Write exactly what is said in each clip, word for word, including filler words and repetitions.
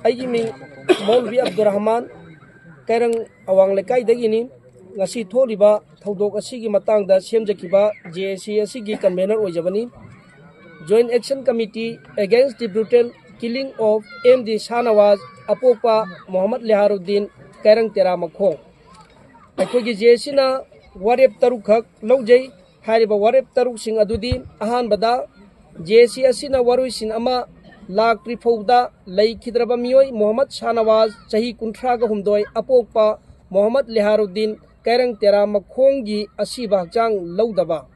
ꯑꯩꯒꯤ ꯃꯤꯡ ꯃꯧꯂꯚꯤ ꯑꯕꯗꯨꯔ ꯔꯍꯃꯥꯟ, ꯀꯩꯔꯪ ꯑꯋꯥꯡ ꯂꯩꯀꯥꯏꯗꯒꯤꯅꯤ꯫ ꯉꯁꯤ ꯊꯣꯛꯂꯤꯕ ꯊꯧꯗꯣꯛ ꯑꯁꯤꯒꯤ ꯃꯇꯥꯡꯗ ꯁꯦꯝꯖꯈꯤꯕ ꯖꯦ ꯑꯦ ꯁꯤ ꯑꯁꯤꯒꯤ convener ꯑꯣꯏꯖꯕꯅꯤ꯫ Joint Action Committee Against the Brutal Killing of M D Shahnawaz, ꯑꯄꯣꯛꯄ ꯃꯣꯍꯝꯃꯗ ꯂꯦꯍꯥꯔꯨꯗꯤꯟ, ꯀꯩꯔꯪ ꯇꯦꯔꯥ ꯃꯈꯣꯡ꯫ ꯑꯩꯈꯣꯏꯒꯤ ꯖꯦ ꯑꯦ ꯁꯤꯅ ꯋꯥꯔꯦꯞ ꯇꯔꯨꯛꯈꯛ ꯂꯧꯖꯩ꯫ ꯍꯥꯏꯔꯤꯕ ꯋꯥꯔꯦꯞ ꯇꯔꯨꯛꯁꯤꯡ ꯑꯗꯨꯗꯤ, ꯑꯍꯥꯟꯕꯗ, ꯖꯦ ꯑꯦ ꯁꯤ ꯑꯁꯤꯅ ꯋꯥꯔꯣꯏꯁꯤꯟ ꯑꯃ ꯂꯥꯛꯇ꯭ꯔꯤ ꯐꯥꯎꯕꯗ ꯂꯩꯈꯤꯗ꯭ꯔꯕ ꯃꯤꯑꯣꯏ ꯃꯣꯍꯝꯃꯗ ꯁꯥꯍꯅꯋꯥꯖ, ꯆꯍꯤ ꯀꯨꯟꯊ꯭ꯔꯥꯒ ꯍꯨꯝꯗꯣꯏ, ꯑꯄꯣꯛꯄ ꯃꯣꯍꯝꯃꯗ ꯂꯦꯍꯥꯔꯨꯗꯤꯟ, ꯀꯩꯔꯪ ꯇꯦꯔꯥ ꯃꯈꯣꯡꯒꯤ ꯑꯁꯤꯕ ꯍꯛꯆꯥꯡ ꯂꯧꯗꯕ꯫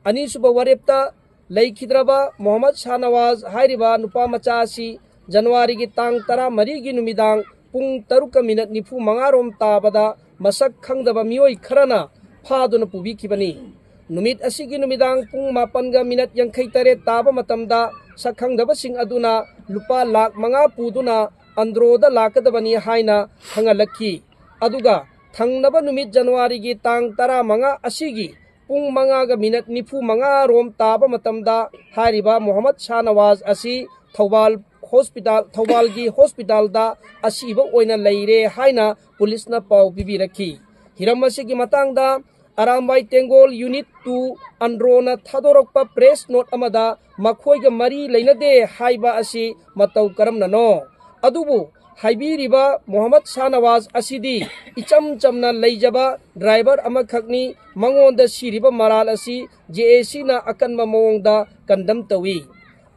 ꯑꯅꯤꯁꯨꯕ ꯋꯥꯔꯦꯞꯇ, ꯂꯩꯈꯤꯗ꯭ꯔꯕ ꯃꯣꯍꯝꯃꯗ ꯁꯥꯍꯅꯋꯥꯖ ꯍꯥꯏꯔꯤꯕ ꯅꯨꯄꯥ ꯃꯆꯥ ꯑꯁꯤ ꯖꯅꯋꯥꯔꯤꯒꯤ ꯇꯥꯡ ꯇꯔꯥꯃꯔꯤꯒꯤ ꯅꯨꯃꯤꯗꯥꯡ ꯄꯨꯡ ꯇꯔꯨꯛꯀ ꯃꯤꯅꯠ ꯅꯤꯐꯨ ꯃꯉꯥ ꯔꯣꯝ ꯇꯥꯕꯗ ꯃꯁꯛ ꯈꯪꯗꯕ ꯃꯤꯑꯣꯏ ꯈꯔꯅ ꯐꯥꯗꯨꯅ ꯄꯨꯕꯤꯈꯤꯕꯅꯤ꯫ ꯅꯨꯃꯤꯠ ꯑꯁꯤꯒꯤ ꯅꯨꯃꯤꯗꯥꯡ ꯄꯨꯡ ꯃꯥꯄꯟꯒ ꯃꯤꯅꯠ ꯌꯥꯡꯈꯩ ꯇꯔꯦꯠ ꯇꯥꯕ ꯃꯇꯝꯗ ꯁꯛꯈꯪꯗꯕꯁꯤꯡ ꯑꯗꯨꯅ ꯂꯨꯄꯥ ꯂꯥꯈ ꯃꯉꯥ ꯄꯨꯗꯨꯅ ꯑꯟꯗ꯭ꯔꯣꯗ ꯂꯥꯛꯀꯗꯕꯅꯤ ꯍꯥꯏꯅ ꯈꯪꯍꯜꯂꯛꯈꯤ꯫ ꯑꯗꯨꯒ ꯊꯪꯅꯕ ꯅꯨꯃꯤꯠ ꯖꯅꯋꯥꯔꯤꯒꯤ ꯇꯥꯡ ꯇꯔꯥꯃꯉꯥ ꯑꯁꯤꯒꯤ ꯄꯨꯡ ꯃꯉꯥꯒ ꯃꯤꯅꯠ ꯅꯤꯐꯨ ꯃꯉꯥ ꯔꯣꯝ ꯇꯥꯕ ꯃꯇꯝꯗ ꯍꯥꯏꯔꯤꯕ ꯃꯣꯍꯝꯃꯗ ꯁꯥꯍꯅꯋꯥꯖ ꯑꯁꯤ ꯊꯧꯕꯥꯜ ꯍꯣꯁꯄꯤꯇꯥꯜ, ꯊꯧꯕꯥꯜꯒꯤ ꯍꯣꯁꯄꯤꯇꯥꯜꯗ ꯑꯁꯤꯕ ꯑꯣꯏꯅ ꯂꯩꯔꯦ ꯍꯥꯏꯅ ꯄꯨꯂꯤꯁꯅ ꯄꯥꯎ ꯄꯤꯕꯤꯔꯛꯈꯤ꯫ ꯍꯤꯔꯝ ꯑꯁꯤꯒꯤ ꯃꯇꯥꯡꯗ ꯑꯔꯥꯝꯕꯥꯏ ꯇꯦꯡꯒꯣꯜ ꯌꯨꯅꯤꯠ ꯇꯨ ꯑꯟꯗ꯭ꯔꯣꯅ ꯊꯥꯗꯣꯔꯛꯄ ꯄ꯭ꯔꯦꯁ ꯅꯣꯠ ꯑꯃꯗ ꯃꯈꯣꯏꯒ ꯃꯔꯤ ꯂꯩꯅꯗꯦ ꯍꯥꯏꯕ ꯑꯁꯤ ꯃꯇꯧ ꯀꯔꯝꯅꯅꯣ? ꯑꯗꯨꯕꯨ ꯍꯥꯏꯕꯤꯔꯤꯕ ꯃꯣꯍꯝꯃꯗ ꯁꯥꯍꯅꯋꯥꯖ ꯑꯁꯤꯗꯤ ꯏꯆꯝ ꯆꯝꯅ ꯂꯩꯖꯕ ꯗ꯭ꯔꯥꯏꯚꯔ ꯑꯃꯈꯛꯅꯤ꯫ ꯃꯉꯣꯟꯗ ꯁꯤꯔꯤꯕ ꯃꯔꯥꯜ ꯑꯁꯤ ꯖꯦ ꯑꯦ ꯁꯤꯅ ꯑꯀꯟꯕ ꯃꯑꯣꯡꯗ ꯀꯟꯗꯝ ꯇꯧꯏ꯫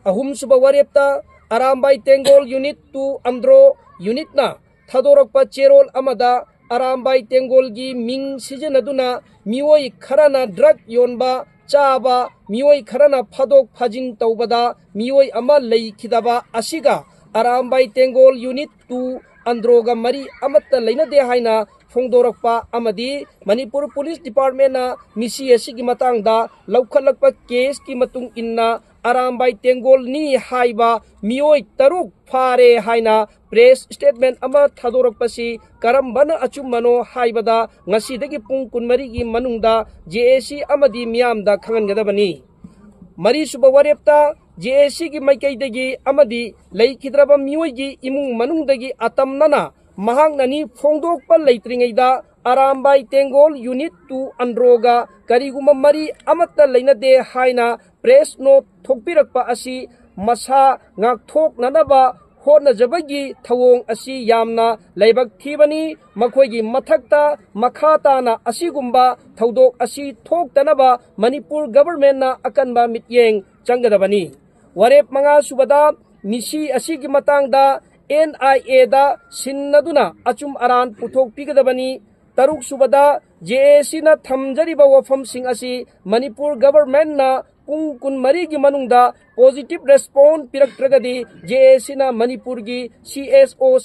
ꯑꯍꯨꯝꯁꯨꯕ ꯋꯥꯔꯦꯞꯇ ꯑꯔꯥꯝꯕꯥꯏ ꯇꯦꯡꯒꯣꯜ ꯌꯨꯅꯤꯠ ꯇꯨ ꯑꯟꯗ꯭ꯔꯣ ꯌꯨꯅꯤꯠꯅ ꯊꯥꯗꯣꯔꯛꯄ ꯆꯦꯔꯣꯜ ꯑꯃꯗ ꯑꯔꯥꯝꯕꯥꯏ ꯇꯦꯡꯒꯣꯜꯒꯤ ꯃꯤꯡ ꯁꯤꯖꯤꯟꯅꯗꯨꯅ ꯃꯤꯑꯣꯏ ꯈꯔꯅ ꯗ꯭ꯔꯒ ꯌꯣꯟꯕ, ꯆꯥꯕ, ꯃꯤꯑꯣꯏ ꯈꯔꯅ ꯐꯥꯗꯣꯛ ꯐꯥꯖꯤꯟ ꯇꯧꯕꯗ ꯃꯤꯑꯣꯏ ꯑꯃ ꯂꯩꯈꯤꯗꯕ ꯑꯁꯤꯒ ꯑꯔꯥꯝꯕꯥꯏ ꯇꯦꯡꯒꯣꯜ ꯌꯨꯅꯤꯠ ꯇꯨ ꯑꯟꯗ꯭ꯔꯣꯒ ꯃꯔꯤ ꯑꯃꯠꯇ ꯂꯩꯅꯗꯦ ꯍꯥꯏꯅ ꯐꯣꯡꯗꯣꯔꯛꯄ ꯑꯃꯗꯤ ꯃꯅꯤꯄꯨꯔ ꯄꯨꯂꯤꯁ ꯗꯤꯄꯥꯔꯠꯃꯦꯟꯅ ꯃꯤꯁꯤ ꯑꯁꯤꯒꯤ ꯃꯇꯥꯡꯗ ꯂꯧꯈꯠꯂꯛꯄ ꯀꯦꯁꯀꯤ ꯃꯇꯨꯡ ꯏꯟꯅ ꯑꯔꯥꯝꯕꯥꯏ ꯇꯦꯡꯒꯣꯜꯅꯤ ꯍꯥꯏꯕ ꯃꯤꯑꯣꯏ ꯇꯔꯨꯛ ꯐꯥꯔꯦ ꯍꯥꯏꯅ ꯄ꯭ꯔꯦꯁ ꯁ꯭ꯇꯦꯠꯃꯦꯟ ꯑꯃ ꯊꯥꯗꯣꯔꯛꯄꯁꯤ ꯀꯔꯝꯕꯅ ꯑꯆꯨꯝꯕꯅꯣ ꯍꯥꯏꯕꯗ ꯉꯁꯤꯗꯒꯤ ꯄꯨꯡ ꯀꯨꯟꯃꯔꯤꯒꯤ ꯃꯅꯨꯡꯗ ꯖꯦ ꯑꯦ ꯁꯤ ꯑꯃꯗꯤ ꯃꯤꯌꯥꯝꯗ ꯈꯪꯍꯟꯒꯗꯕꯅꯤ꯫ ꯃꯔꯤꯁꯨꯕ ꯋꯥꯔꯦꯞꯇ ꯖꯦ ꯑꯦ ꯁꯤꯒꯤ ꯃꯥꯏꯀꯩꯗꯒꯤ ꯑꯃꯗꯤ ꯂꯩꯈꯤꯗ꯭ꯔꯕ ꯃꯤꯑꯣꯏꯒꯤ ꯏꯃꯨꯡ ꯃꯅꯨꯡꯗꯒꯤ ꯑꯇꯝꯅꯅ ꯃꯍꯥꯛꯅꯅꯤ ꯐꯣꯡꯗꯣꯛꯄ ꯂꯩꯇ꯭ꯔꯤꯉꯩꯗ ꯑꯔꯥꯝꯕꯥꯏ ꯇꯦꯡꯒꯣꯜ ꯌꯨꯅꯤꯠ ꯇꯨ ꯑꯟꯗ꯭ꯔꯣꯒ ꯀꯔꯤꯒꯨꯝꯕ ꯃꯔꯤ ꯑꯃꯠꯇ ꯂꯩꯅꯗꯦ ꯍꯥꯏꯅ ꯄ꯭ꯔꯦꯁ ꯅꯣꯠ ꯊꯣꯛꯄꯤꯔꯛꯄ ꯑꯁꯤ ꯃꯁꯥ ꯉꯥꯛꯊꯣꯛꯅꯅꯕ ꯍꯣꯠꯅꯖꯕꯒꯤ ꯊꯧꯑꯣꯡ ꯑꯁꯤ ꯌꯥꯝꯅ ꯂꯥꯏꯕꯛ ꯊꯤꯕꯅꯤ꯫ ꯃꯈꯣꯏꯒꯤ ꯃꯊꯛꯇ ꯃꯈꯥ ꯇꯥꯅ ꯑꯁꯤꯒꯨꯝꯕ ꯊꯧꯗꯣꯛ ꯑꯁꯤ ꯊꯣꯛꯇꯅꯕ ꯃꯅꯤꯄꯨꯔ ꯒꯚꯔꯟꯃꯦꯟꯠꯅ ꯑꯀꯟꯕ ꯃꯤꯠꯌꯦꯡ ꯆꯪꯒꯗꯕꯅꯤ꯫ ꯋꯥꯔꯦꯞ ꯃꯉꯥ ꯁꯨꯕꯗ, ꯃꯤꯁꯤ ꯑꯁꯤꯒꯤ ꯃꯇꯥꯡꯗ ꯑꯦꯟ ꯑꯥꯏ ꯑꯦꯗ ꯁꯤꯟꯅꯗꯨꯅ ꯑꯆꯨꯝ ꯑꯔꯥꯟ ꯄꯨꯊꯣꯛꯄꯤꯒꯗꯕꯅꯤ꯫ ꯇꯔꯨꯛ ꯁꯨꯕꯗ, ꯖꯦ ꯑꯦ ꯁꯤꯅ ꯊꯝꯖꯔꯤꯕ ꯋꯥꯐꯝꯁꯤꯡ ꯑꯁꯤ ꯃꯅꯤꯄꯨꯔ ꯒꯚꯔꯟꯃꯦꯟꯠꯅ ꯄꯨꯡ ꯀꯨꯟꯃꯔꯤꯒꯤ ꯃꯅꯨꯡꯗ ꯄꯣꯖꯤꯇꯤꯚ ꯔꯦꯁꯄꯣꯟꯁ ꯄꯤꯔꯛꯇ꯭ꯔꯒꯗꯤ ꯖꯦ ꯑꯦ ꯁꯤꯅ ꯃꯅꯤꯄꯨꯔꯒꯤ ꯁꯤ ꯑꯦꯁ ꯑꯣ